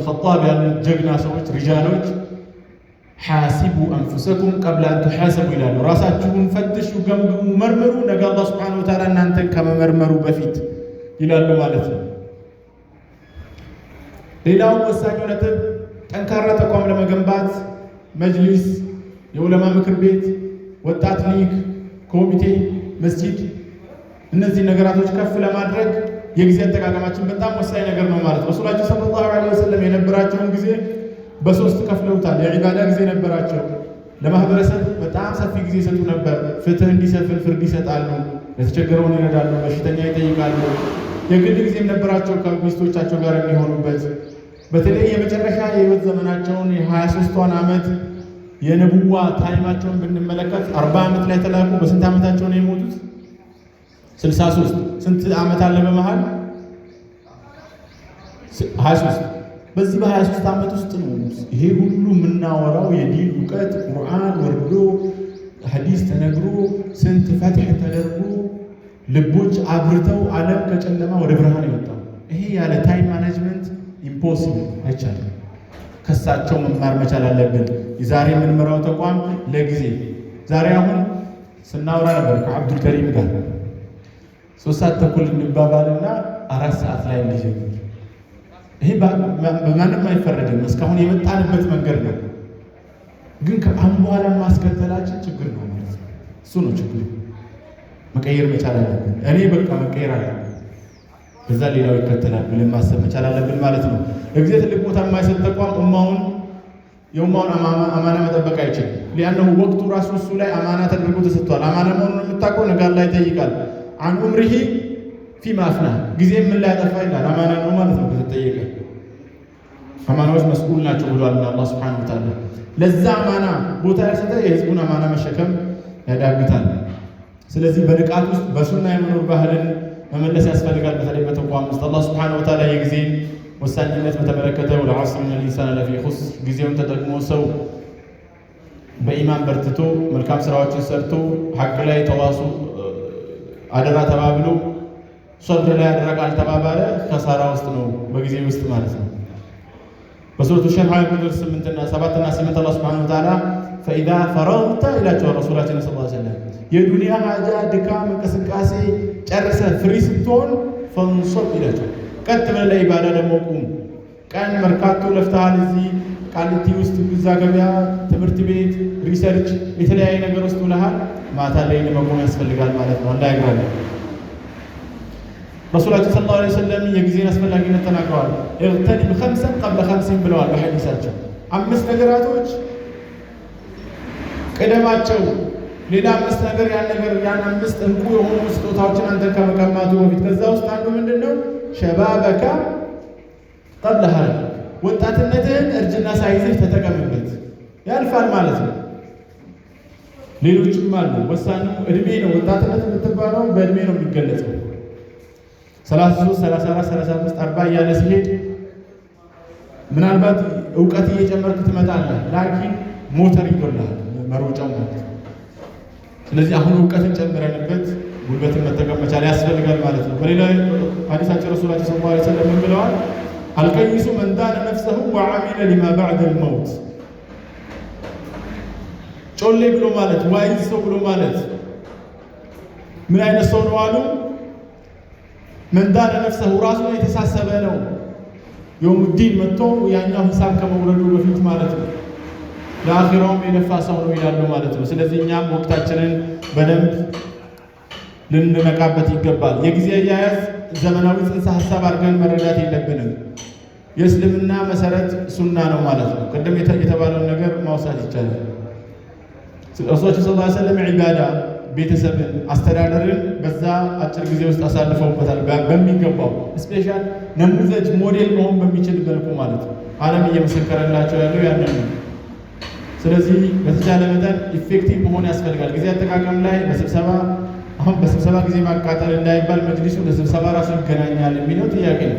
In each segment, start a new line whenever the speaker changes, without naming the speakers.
ኸጣብ ያሉት ጀግና ሰዎች ሪጃሎች حاسبوا أنفسكم قبل أن تحاسبوا ይላሉ። ራሳችሁን ፈትሹ፣ ገምግሙ፣ መርምሩ ነገ አላህ سبحانه وتعالى እናንተን ከመመርመሩ በፊት ይላሉ ማለት ነው። ሌላው ወሳኙ ነጥብ ጠንካራ ተቋም ለመገንባት መጅሊስ፣ የዑለማ ምክር ቤት፣ ወጣት ሊግ፣ ኮሚቴ፣ መስጂድ እነዚህ ነገራቶች ከፍ ለማድረግ የጊዜ አጠቃቀማችን በጣም ወሳኝ ነገር ነው ማለት ነው። ረሱላችን صلى الله عليه وسلم የነበራቸውን ጊዜ በሶስት ከፍለውታል። የዒባዳ ጊዜ ነበራቸው። ለማህበረሰብ በጣም ሰፊ ጊዜ ይሰጡ ነበር። ፍትህ እንዲሰፍን ፍርድ ይሰጣሉ፣ የተቸገረውን ይረዳሉ፣ በሽተኛ ይጠይቃሉ። የግል ጊዜም ነበራቸው ከሚስቶቻቸው ጋር የሚሆኑበት። በተለይ የመጨረሻ የህይወት ዘመናቸውን የ23ቷን ዓመት የንቡዋ time ኣቸውን ብንመለከት 40 ዓመት ላይ ተላኩ። በስንት ዓመታቸው ነው የሞቱት? 63። ስንት ዓመት አለ በመሃል? 23። በዚህ በ23 ዓመት ውስጥ ነው ይሄ ሁሉ የምናወራው የዲን እውቀት ቁርአን ወርዶ ሐዲስ ተነግሮ ስንት ፈትሕ ተደርጎ ልቦች አብርተው ዓለም ከጨለማ ወደ ብርሃን የወጣው። ይሄ ያለ time management impossible፣ አይቻልም። ከሳቸው መማር መቻል አለብን። የዛሬ የምንመራው ተቋም ለጊዜ ዛሬ አሁን ስናወራ ነበር ከአብዱል ከሪም ጋር 3 ሰዓት ተኩል እንባባልና 4 ሰዓት ላይ እንዲጀምር። ይሄ በማንም አይፈረድም። እስካሁን የመጣንበት መንገድ ነው። ግን ከአሁን በኋላ ማስከተላችን ችግር ነው ማለት ነው። እሱ ነው ችግሩ። መቀየር መቻል አለብን። እኔ በቃ መቀየር አለብን፣ ከዛ ሌላው ይከተላል ብለን ማሰብ መቻል አለብን ማለት ነው። ለጊዜ ትልቅ ቦታ የማይሰጥ ተቋም የኡማውን አማና መጠበቅ አይችልም። لأنه ወቅቱ ራሱ እሱ ላይ አማና ተደርጎ ተሰጥቷል። አማና መሆኑን የምታውቀው ነገር ላይ ይጠይቃል። عن عمره فيما أفناه ጊዜ ምን ላይ ያጠፋ ይላል። አማና ነው ማለት ነው ከተጠየቀ። አማናዎች مسؤول ናቸው ብሏል አላህ سبحانه وتعالى። ለዛ አማና ቦታ ያልሰጠ የህዝቡን አማና መሸከም ያዳግታል። ስለዚህ በንቃት ውስጥ በሱና የመኖር ባህልን መመለስ ያስፈልጋል። በተለይ በተቋም ውስጥ አላህ سبحانه وتعالى የጊዜን ወሳኝነት በተመለከተ والعصر إن الإنسان لفي خسر ጊዜውን ተጠቅሞ ሰው በኢማን በርትቶ መልካም ስራዎችን ሰርቶ ሐቅ ላይ ተዋሱ አደራ ተባብሎ ሶብር ላይ አደራ ካልተባባለ ከሳራ ውስጥ ነው በጊዜ ውስጥ ማለት ነው። በሱረቱ ሸርሕ ቁጥር 8 እና 7 እና 8 አላህ سبحانه وتعالى فإذا فرغت ይላቸዋል ረሱላችን صلى الله عليه وسلم የዱንያ ሀጃ ድካም እንቅስቃሴ ጨርሰህ free ስትሆን فانصب ይላቸዋል። ቀጥ ብለህ ለኢባዳ ደግሞ ቁም። ቀን መርካቶ ለፍተሃል፣ እዚህ ቃሊቲ ውስጥ እዛ ገበያ፣ ትምህርት ቤት፣ research፣ የተለያየ ነገር ውስጥ ውለሃል። ማታ ላይ ለመቆም ያስፈልጋል ማለት ነው። እንዳያግራል ረሱላችን صلى الله عليه وسلم የጊዜን አስፈላጊነት ተናግረዋል። اغتنم خمسا قبل خمس ብለዋል በሐዲሳቸው። አምስት ነገራቶች ቅደማቸው ሌላ አምስት ነገር ያን ነገር ያን አምስት እንቁ የሆኑ ስጦታዎችን አንተን ከመቀማቱ በፊት። ከዛ ውስጥ አንዱ ምንድን ነው? شبابك قبل هرمك፣ ወጣትነትህን እርጅና ሳይዝህ ተጠቀምበት፣ ያልፋል ማለት ነው። ሌሎችም አሉ። ወሳኙ እድሜ ነው። ወጣትነት የምትባለው በእድሜ ነው የሚገለጸው። 33፣ 34፣ 35፣ 40 እያለ ሲሄድ ምናልባት እውቀት እየጨመርክ ትመጣለህ። لكن ሞተር ይጎልሃል መሮጫው ማለት ነው። ስለዚህ አሁን እውቀትን ጨምረንበት ጉልበትን መጠቀም መቻል ያስፈልጋል ማለት ነው። በሌላ ሐዲሳቸው ረሱላችን صلى الله عليه وسلم ምን ብለዋል? الكيس من دان نفسه وعمل لما بعد الموت። ጮሌ ብሎ ማለት wise ሰው ብሎ ማለት ምን አይነት ሰው ነው አሉ? من دان نفسه ራሱን የተሳሰበ ነው። يوم الدين መጥቶ ያኛው ሂሳብ ከመውረዱ በፊት ማለት ነው። ለአኺራውም የለፋ ሰው ነው ይላሉ ማለት ነው። ስለዚህ እኛም ወቅታችንን በደንብ ልንነቃበት ይገባል። የጊዜ አያያዝ ዘመናዊ ጽንሰ ሀሳብ አድርገን መረዳት የለብንም። የእስልምና መሰረት ሱና ነው ማለት ነው። ቅድም የተባለውን ነገር ማውሳት ይቻላል። ረሱላችን صلى الله عليه وسلم ዒባዳ፣ ቤተሰብን፣ አስተዳደርን በዛ አጭር ጊዜ ውስጥ አሳልፈውበታል በሚገባው special نموذج ሞዴል መሆን በሚችል መልኩ ማለት ነው። ዓለም እየመሰከረላቸው ያለው ያንን ነው። ስለዚህ በተቻለ መጠን effective መሆን ያስፈልጋል። ጊዜ አጠቃቀም ላይ በስብሰባ አሁን በስብሰባ ጊዜ ማቃጠል እንዳይባል መጅሊሱ ለስብሰባ ራሱ ይገናኛል የሚለው ጥያቄ ነው።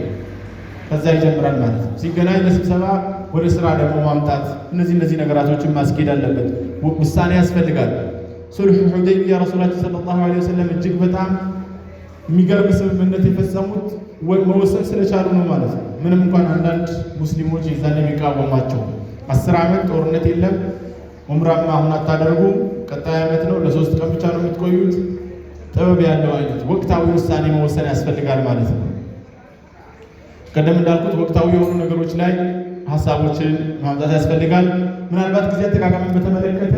ከዛ ይጀምራል ማለት ነው። ሲገናኝ ለስብሰባ ወደ ስራ ደግሞ ማምጣት እነዚህ ነገራቶችን ማስኬድ አለበት። ውሳኔ ያስፈልጋል። ሱልሑ ሁደይቢያ ረሱላችን صلى الله عليه وسلم እጅግ በጣም የሚገርም ስምምነት የፈጸሙት መወሰን ስለቻሉ ነው ማለት ነው። ምንም እንኳን አንዳንድ ሙስሊሞች የዛን የሚቃወሟቸው 10 ዓመት ጦርነት የለም፣ ዑምራማ አሁን አታደርጉም፣ ቀጣይ ዓመት ነው፣ ለ3 ቀን ብቻ ነው የምትቆዩት። ጥበብ ያለው አይነት ወቅታዊ ውሳኔ መወሰን ያስፈልጋል ማለት ነው። ቀደም እንዳልኩት ወቅታዊ የሆኑ ነገሮች ላይ ሀሳቦችን ማምጣት ያስፈልጋል። ምናልባት ጊዜ አጠቃቀምን በተመለከተ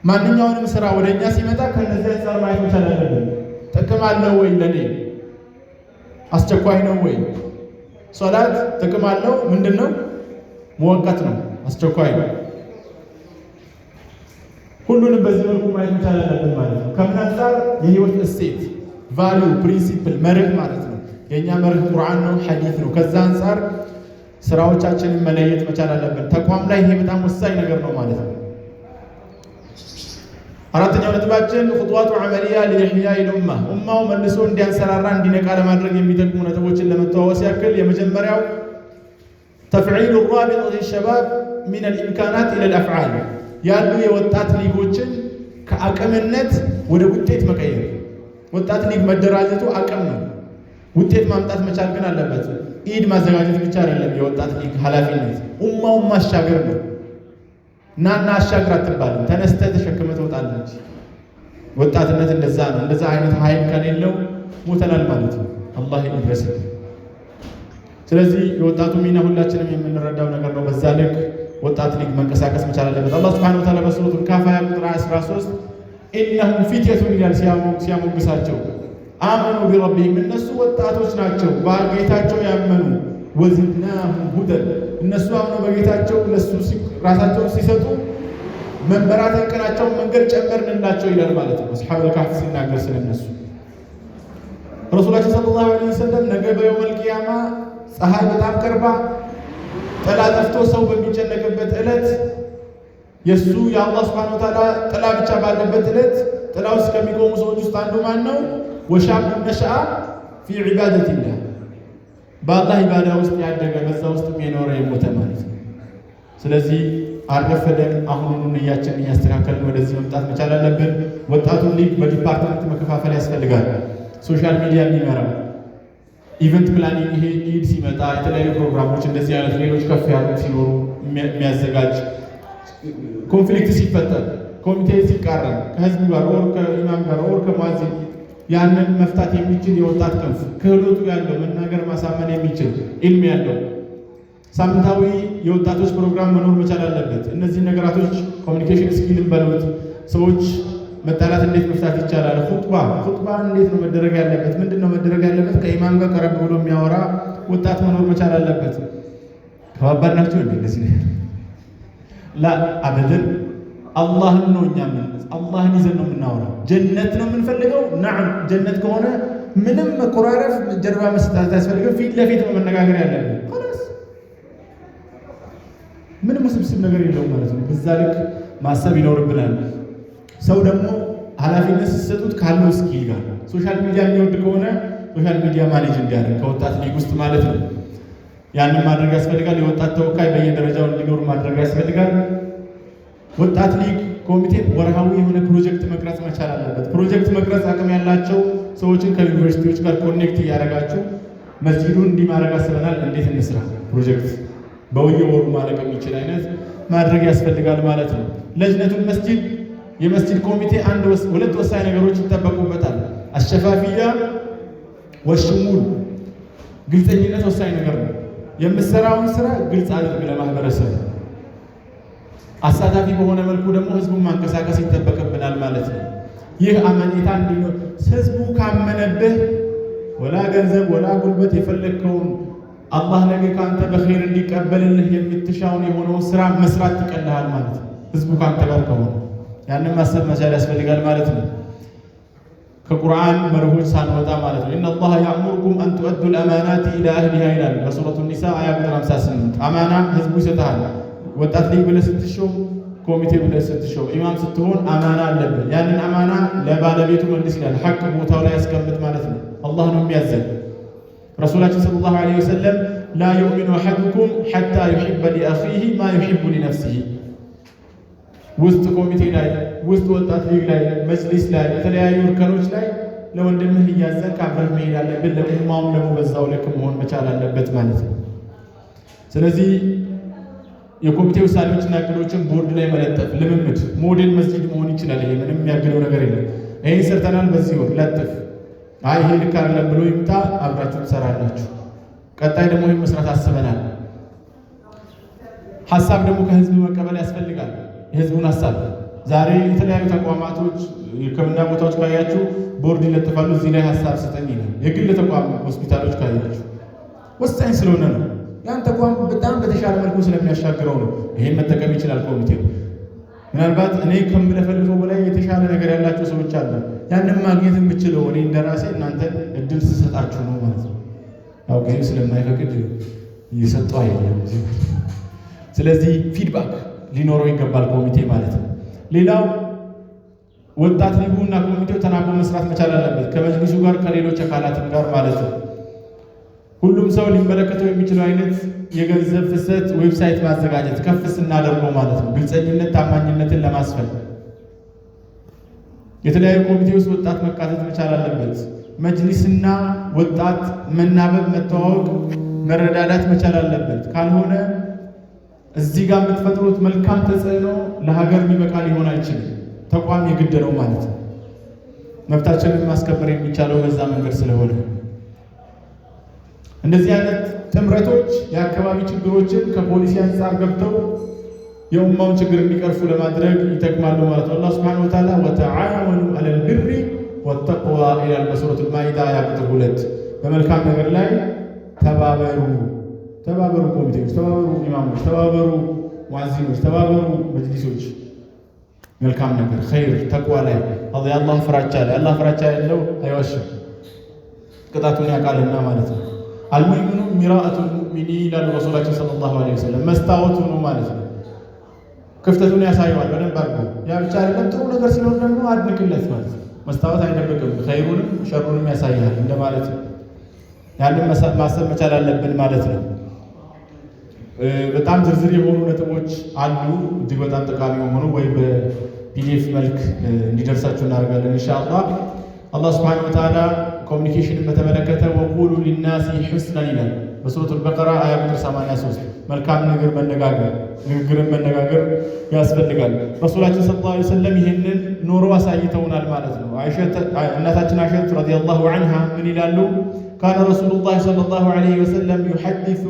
ማንኛውንም ስራ ወደ እኛ ሲመጣ ከነዚህ አንጻር ማየት መቻል አለብን። ጥቅም አለው ወይ? ለኔ አስቸኳይ ነው ወይ? ሶላት ጥቅም አለው? ምንድን ነው? مؤقت ነው፣ አስቸኳይ ነው። ሁሉንም በዚህ መልኩ ማየት መቻል አለብን ማለት ነው። ከምን አንጻር? የህይወት እሴት፣ value፣ principle፣ መርህ ማለት ነው። የእኛ መርህ ቁርአን ነው፣ ሐዲስ ነው። ከዛ አንጻር ስራዎቻችንን መለየት መቻል አለብን። ተቋም ላይ ይሄ በጣም ወሳኝ ነገር ነው ማለት ነው። አራተኛው ነጥባችን خطوات عملية لإحياء الأمة፣ ኡማው መልሶ እንዲያንሰራራ፣ እንዲነቃ ለማድረግ የሚጠቅሙ ነጥቦችን ለመተዋወስ ያክል፣ የመጀመሪያው تفعيل رابطة الشباب من الإمكانات إلى الأفعال፣ ያሉ የወጣት ሊጎችን ከአቅምነት ወደ ውጤት መቀየር። ወጣት ሊግ መደራጀቱ አቅም ነው። ውጤት ማምጣት መቻል ግን አለበት። ኢድ ማዘጋጀት ብቻ አይደለም የወጣት ሊግ ኃላፊነት፣ ኡማውን ማሻገር ነው። ናና አሻግር አትባልም። ተነስተህ ተሸክመህ ትወጣለህ። ወጣትነት እንደዛ ነው። እንደዛ አይነት ኃይል ከሌለው ሞተናል ማለት ነው። አላህ ይድረስልን። ስለዚህ የወጣቱ ሚና ሁላችንም የምንረዳው ነገር ነው። በዛ ልክ ወጣት ሊግ መንቀሳቀስ መቻል አለበት። አላህ سبحانه وتعالى በሱረቱል ካፍ አያ ቁጥር 13 إنهم فتية ይላል ሲያሞግሳቸው፣ آمنوا بربهم፣ እነሱ ወጣቶች ናቸው በጌታቸው ያመኑ፣ وزدناهم هدى፣ እነሱ አምነው በጌታቸው ለሱ ራሳቸውን ሲሰጡ መንበራትን ቀናቸውን መንገድ ጨመርንላቸው ይላል ማለት ነው። አስሓበል ካህፍ ሲናገር ስለነሱ ረሱላችን صلى الله عليه وسلم ነገ በ يوم القيامة ፀሐይ በጣም ቀርባ ጥላ ጠፍቶ ሰው በሚጨነቅበት ዕለት፣ የእሱ የአላህ سبحانه وتعالى ጥላ ብቻ ባለበት ዕለት ጥላ ውስጥ ከሚቆሙ ሰዎች ውስጥ አንዱ ማን ነው? وشاب نشأ في عبادة الله፣ በአላህ ኢባዳ ውስጥ ያደገ፣ በዛ ውስጥም የኖረ የሞተ ማለት ነው። ስለዚህ አልረፈደም። አሁኑኑ ንያችንን እያስተካከልን ወደዚህ መምጣት መቻል አለብን። ወጣቱን ሊግ በ department መከፋፈል ያስፈልጋል። Social media የሚመራ፣ event planning፣ ይሄ ኢድ ሲመጣ የተለያዩ ፕሮግራሞች እንደዚህ አይነት ሌሎች ከፍ ያሉ ሲኖሩ የሚያዘጋጅ፣ conflict ሲፈጠር፣ ኮሚቴ ሲቃረን ከህዝቡ ጋር or ከኢማም ጋር or ከሙአዚን ያንን መፍታት የሚችል የወጣት ክንፍ፣ ክህሎቱ ያለው፣ መናገር ማሳመን የሚችል፣ ኢልም ያለው፣ ሳምንታዊ የወጣቶች ፕሮግራም መኖር መቻል አለበት። እነዚህ ነገራቶች communication skill ን በሉት፣ ሰዎች መጣላት እንዴት መፍታት ይቻላል፣ ኹጥባ እንዴት ነው መደረግ ያለበት፣ ምንድን ነው መደረግ ያለበት፣ ከኢማም ጋር ቀረብ ብሎ የሚያወራ ወጣት መኖር መቻል አለበት። ከባባድ ናቸው እንዴ እነዚህ? لا أبدا። አላህን ነው እኛ ምን አላህን ይዘን ነው የምናወራው። ጀነት ነው የምንፈልገው። نعم፣ ጀነት ከሆነ ምንም መኮራረፍ፣ ጀርባ መስጠት አያስፈልግም። ፊት ለፊት ነው መነጋገር ያለብን። خلاص፣ ምንም ውስብስብ ነገር የለውም ማለት ነው። በዛ ልክ ማሰብ ይኖርብናል። ሰው ደግሞ ኃላፊነት ሲሰጡት ካለው skill ጋር social media የሚወድ ከሆነ social media manage እንዲያደርግ ከወጣት ሊግ ውስጥ ማለት ነው። ያንን ማድረግ ያስፈልጋል። የወጣት ተወካይ በየደረጃው እንዲኖር ማድረግ ያስፈልጋል። ወጣት ሊግ ኮሚቴ ወርሃዊ የሆነ ፕሮጀክት መቅረጽ መቻል አለበት። ፕሮጀክት መቅረጽ አቅም ያላቸው ሰዎችን ከዩኒቨርሲቲዎች ጋር connect እያደረጋችሁ መስጂዱን እንዲህ ማድረግ አስበናል፣ እንዴት እንስራ፣ ፕሮጀክት በየወሩ ማለቅ የሚችል አይነት ማድረግ ያስፈልጋል ማለት ነው። لجنة المسجد፣ የመስጂድ ኮሚቴ አንድ ሁለት ወሳኝ ነገሮች ይጠበቁበታል። الشفافية والشمول፣ ግልፀኝነት ወሳኝ ነገር ነው። የምትሰራውን ስራ ግልጽ አድርግ ለማህበረሰብ። አሳታፊ በሆነ መልኩ ደግሞ ህዝቡን ማንቀሳቀስ ይጠበቅብናል ማለት ነው። ይህ አመኔታ እንዲኖር፣ ህዝቡ ካመነብህ ወላ ገንዘብ ወላ ጉልበት የፈለግከውን አላህ ነገ ከአንተ በኸይር እንዲቀበልልህ የምትሻውን የሆነውን ስራ መስራት ይቀልሃል ማለት ነው። ህዝቡ ከአንተ ጋር ከሆነ ያንን ማሰብ መቻል ያስፈልጋል ማለት ነው። ከቁርአን መርሆች ሳንወጣ ማለት ነው። إن الله يأمركم أن تؤدوا الأمانات إلى أهلها ይላል በሱረቱ ኒሳ አያ ቁጥር 58። አማና ህዝቡ ይሰጥሃል። ወጣት ሊግ ብለህ ስትሾም፣ ኮሚቴ ብለህ ስትሾም፣ ኢማም ስትሆን አማና አለብህ። ያንን አማና ለባለቤቱ መልስ ይላል። ሐቅ ቦታው ላይ ያስቀምጥ ማለት ነው። አላህ ነው የሚያዘን። ረሱላችን صلى الله عليه وسلم لا يؤمن أحدكم حتى يحب لأخيه ما يحب لنفسه። ውስጥ ኮሚቴ ላይ፣ ውስጥ ወጣት ሊግ ላይ፣ መጅሊስ ላይ፣ የተለያዩ እርከኖች ላይ ለወንድምህ እያዘንክ አብረህ መሄድ አለብን። ለኡማውም ደግሞ በዛው ልክ መሆን መቻል አለበት ማለት ነው። ስለዚህ የኮሚቴ ውሳኔዎችና እቅዶችን ቦርድ ላይ መለጠፍ ልምምድ፣ ሞዴል መስጂድ መሆን ይችላል። ይሄ ምንም የሚያግደው ነገር የለም። ይሄን ሰርተናል፣ በዚህ ወር ለጥፍ፣ አይ ይሄ ልክ አይደለም ብሎ ይምጣ፣ አብራችሁ ትሰራላችሁ። ቀጣይ ደግሞ ይሄን መስራት አስበናል። ሀሳብ ደግሞ ከህዝብ መቀበል ያስፈልጋል። የህዝቡን ሀሳብ ዛሬ የተለያዩ ተቋማቶች የሕክምና ቦታዎች ካያችሁ ቦርድ ይለጥፋሉ። እዚህ ላይ ሀሳብ ስጠኝ ይላል። የግል ተቋም ሆስፒታሎች ካያችሁ ወሳኝ ስለሆነ ነው። ያን ተቋም በጣም በተሻለ መልኩ ስለሚያሻግረው ነው። ይሄን መጠቀም ይችላል ኮሚቴው። ምናልባት እኔ ከምለፈልፈው በላይ የተሻለ ነገር ያላቸው ሰዎች አሉ። ያንን ማግኘት የምችለው እኔ እንደራሴ እናንተን እድል ስሰጣችሁ ነው ማለት ነው። ያው ጊዜው ስለማይፈቅድ እየሰጠው አይደለም። ስለዚህ feedback ሊኖረው ይገባል ኮሚቴ ማለት ነው። ሌላው ወጣት ሊጉ እና ኮሚቴው ተናቦ መስራት መቻል አለበት ከመጅሊሱ ጋር ከሌሎች አካላትም ጋር ማለት ነው። ሁሉም ሰው ሊመለከተው የሚችለው አይነት የገንዘብ ፍሰት website ማዘጋጀት ከፍ ስናደርገው ማለት ነው። ግልጸኝነት፣ ታማኝነትን ለማስፈን የተለያዩ ኮሚቴ ውስጥ ወጣት መካተት መቻል አለበት። መጅሊስና ወጣት መናበብ፣ መተዋወቅ፣ መረዳዳት መቻል አለበት። ካልሆነ እዚህ ጋር የምትፈጥሩት መልካም ተጽዕኖ ለሀገር የሚበቃ ሊሆን አይችልም። ተቋም የግድ ነው ማለት ነው። መብታችንን ማስከበር የሚቻለው በዛ መንገድ ስለሆነ እንደዚህ አይነት ጥምረቶች የአካባቢ ችግሮችን ከፖሊሲ አንጻር ገብተው የኡማውን ችግር እንዲቀርፉ ለማድረግ ይጠቅማሉ ማለት ነው። አላህ سبحانه وتعالى وتعاونوا على البر والتقوى ይላል በሱረቱል ማኢዳ አያ ቁጥር 2። በመልካም ነገር ላይ ተባበሩ፣ ተባበሩ ኮሚቴዎች፣ ተባበሩ ኢማሞች፣ ተባበሩ ሙአዚኖች፣ ተባበሩ መጅሊሶች። መልካም ነገር ኸይር ተቅዋ ላይ የአላህ ፍራቻ ላይ አላህ ፍራቻ ያለው አይዋሽም፣ ቅጣቱን ያውቃልና ማለት ነው። المؤمن مرآة المؤمن ይላሉ ረሱላችን صلى الله عليه وسلم። መስታወቱ ነው ማለት ነው። ክፍተቱን ያሳየዋል በደንብ አድርጎ። ያ ብቻ አይደለም፣ ጥሩ ነገር ሲኖር ደግሞ አድንቅለት ማለት ነው። መስታወት አይደብቅም፣ ኸይሩንም ሸሩንም ያሳያል እንደማለት ነው። ያንን ማሰብ መቻል አለብን ማለት ነው። በጣም ዝርዝር የሆኑ ነጥቦች አሉ፣ እጅግ በጣም ጠቃሚ የሆኑ ወይ በ PDF መልክ እንዲደርሳችሁ እናደርጋለን ኢንሻአላህ። አላህ سبحانه وتعالى communication ን በተመለከተ وقولوا للناس حسنا ይላል በሱረቱል በቀራ አያ ቁጥር 83። መልካም ነገር መነጋገር፣ ንግግርን መነጋገር ያስፈልጋል። ረሱላችን صلى الله عليه وسلم ይህንን ኖሮ አሳይተውናል ማለት ነው። እናታችን አይሸት رضي الله عنها ምን ይላሉ? كان رسول الله صلى الله عليه وسلم يحدث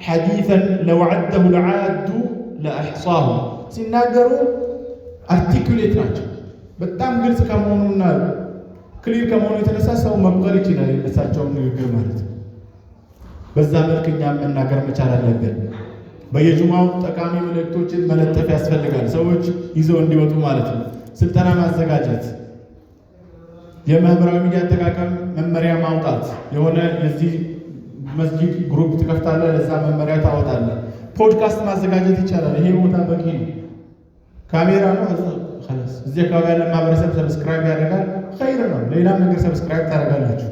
حديثا لو عده العاد لأحصاه። ሲናገሩ articulate ናቸው። በጣም ግልጽ ከመሆኑና clear ከመሆኑ የተነሳ ሰው መቁጠር ይችላል የእሳቸውን ንግግር ማለት ነው። በዛ መልክ እኛም መናገር መቻል አለብን። በየጁማው ጠቃሚ መልእክቶችን መለጠፍ ያስፈልጋል፣ ሰዎች ይዘው እንዲወጡ ማለት ነው። ስልጠና ማዘጋጀት፣ የማህበራዊ ሚዲያ አጠቃቀም መመሪያ ማውጣት። የሆነ የዚህ መስጂድ group ትከፍታለህ፣ ለዛ መመሪያ ታወጣለህ። ፖድካስት ማዘጋጀት ይቻላል። ይሄ ቦታ በቂ ነው። ካሜራ ነው። እዚህ አካባቢ ያለ ማህበረሰብ subscribe ያደርጋል። ኸይር ነው። ሌላም ነገር subscribe ታደርጋላችሁ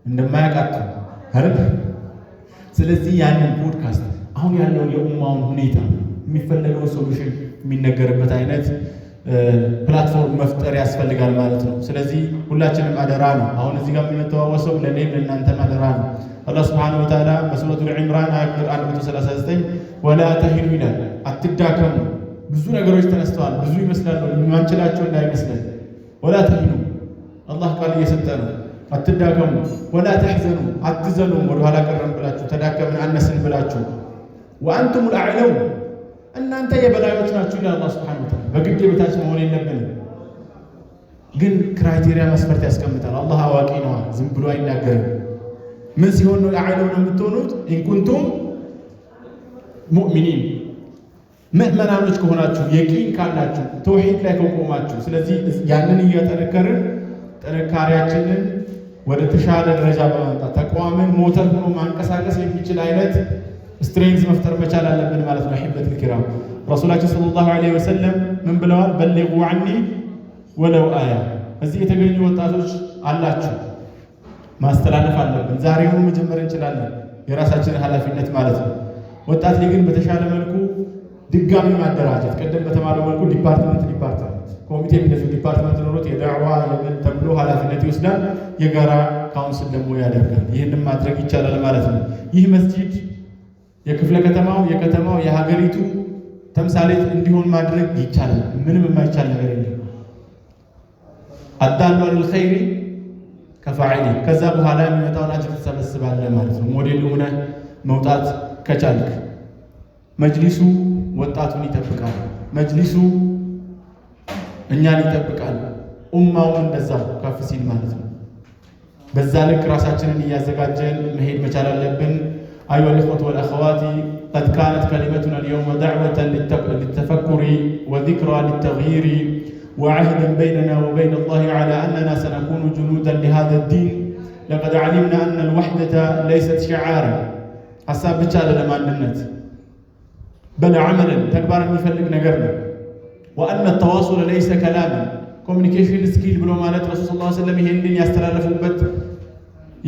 እንደማያውቃቱ አይደል? ስለዚህ ያንን ፖድካስት አሁን ያለውን የኡማውን ሁኔታ የሚፈለገው solution የሚነገርበት አይነት platform መፍጠር ያስፈልጋል ማለት ነው። ስለዚህ ሁላችንም አደራ ነው። አሁን እዚህ ጋር የምንተዋወሰው ለእኔም ለእናንተም አደራ ነው። አላህ سبحانه وتعالى በሱረቱል ዒምራን አያ ቁጥር 139 ولا تهنوا ይላል፣ አትዳከሙ። ብዙ ነገሮች ተነስተዋል። ብዙ ይመስላሉ፣ የማንችላቸው እንዳይመስለን። ولا تهنوا አላህ ቃል እየሰጠ ነው። አትዳከሙ። ولا تحزنوا አትዘኑ፣ ወደኋላ ቀረን ብላችሁ ተዳከምን አነስን ብላችሁ። وأنتم الأعلون እናንተ የበላዮች ናችሁ ይላል አላህ سبحانه وتعالى። በግድ የበታች መሆን የለብንም፣ ግን criteria መስፈርት ያስቀምጣል። አላህ አዋቂ ነዋ፣ ዝም ብሎ አይናገርም። ምን ሲሆን ነው أعلون የምትሆኑት? إن كنتم مؤمنين ምእመናኖች ከሆናችሁ የቂን ካላችሁ ተውሂድ ላይ ከቆማችሁ። ስለዚህ ያንን እያጠነከርን ጥንካሬያችንን ወደ ተሻለ ደረጃ በማምጣት ተቋምን ሞተር ሆኖ ማንቀሳቀስ የሚችል አይነት strength መፍጠር መቻል አለብን ማለት ነው። أحبتي الكرام ረሱላችን صلى الله عليه وسلم ምን ብለዋል? بلغوا عني ولو آية። እዚህ የተገኙ ወጣቶች አላችሁ፣ ማስተላለፍ አለብን። ዛሬውኑ መጀመር እንችላለን፣ የራሳችንን ኃላፊነት ማለት ነው። ወጣት ሊግን በተሻለ መልኩ ድጋሚ ማደራጀት፣ ቅድም በተባለው መልኩ department department ኮሚቴ እንደዚሁ department ኖሮት የዳዕዋ የምን ተብሎ ኃላፊነት ይወስዳል። የጋራ council ደግሞ ያደርጋል። ይህንን ማድረግ ይቻላል ማለት ነው። ይህ መስጂድ የክፍለ ከተማው፣ የከተማው፣ የሀገሪቱ ተምሳሌት እንዲሆን ማድረግ ይቻላል። ምንም የማይቻል ነገር የለም። الدال على الخير كفاعله። ከዛ በኋላ የሚመጣውን አጅር ትሰበስባለህ ማለት ነው። ሞዴል ሆነ መውጣት ከቻልክ መጅሊሱ ወጣቱን ይጠብቃል። መጅሊሱ እኛን ይጠብቃል። ኡማውም እንደዛው ከፍ ሲል ማለት ነው። በዛ ልክ ራሳችንን እያዘጋጀን መሄድ መቻል አለብን። أيها الإخوة والأخوات، قد كانت كلمتنا اليوم دعوة للتفكر وذكرى للتغيير وعهدا بيننا وبين الله على أننا سنكون جنودا لهذا الدين. لقد علمنا أن الوحدة ليست شعارا، ሀሳብ ብቻ አይደለም አንድነት፣ بل عملا ተግባር የሚፈልግ ነገር ነው። وأن التواصل ليس كلاما። Communication skill ብሎ ማለት ረሱል ሰለላሁ ዐለይሂ ወሰለም ይሄንን ያስተላለፉበት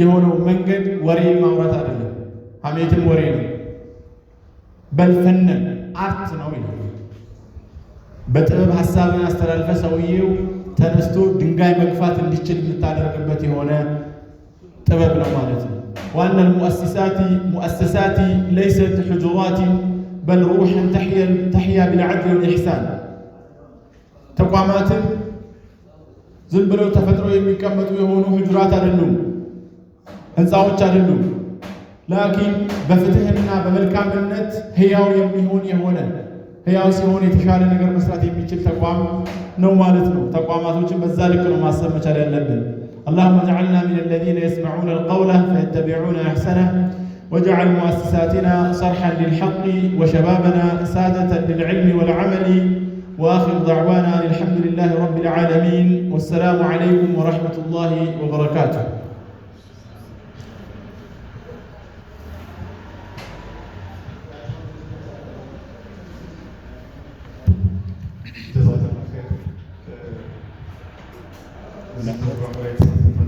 የሆነው መንገድ ወሬ ማውራት አይደለም፣ ሀሜትም ወሬ ነው። بل فنا art ነው ይላል። በጥበብ ሀሳብን አስተላልፈ ሰውዬው ተነስቶ ድንጋይ መግፋት እንዲችል የምታደርግበት የሆነ ጥበብ ነው ማለት ነው። وأن المؤسسات مؤسسات ليست حجرات بل روحا تحيا بالعدل والإحسان። ተቋማትን ዝም ብለው ተፈጥሮ የሚቀመጡ የሆኑ حجرات አይደሉም፣ ህንፃዎች አይደሉም። لكن በፍትህና በመልካምነት ህያው የሚሆን የሆነ፣ ህያው ሲሆን የተሻለ ነገር መስራት የሚችል ተቋም ነው ማለት ነው። ተቋማቶችን በዛ ልክ ነው ማሰብ መቻል ያለብን። اللهم اجعلنا من الذين يسمعون القول فيتبعون أحسنه، واجعل مؤسساتنا صرحا للحق وشبابنا سادة للعلم والعمل. وآخر دعوانا أن الحمد لله رب العالمين، والسلام عليكم ورحمة الله وبركاته.
ጀዛከላህ ኸይር። በዚህ ፕሮግራም ላይ የተሳተፋችሁ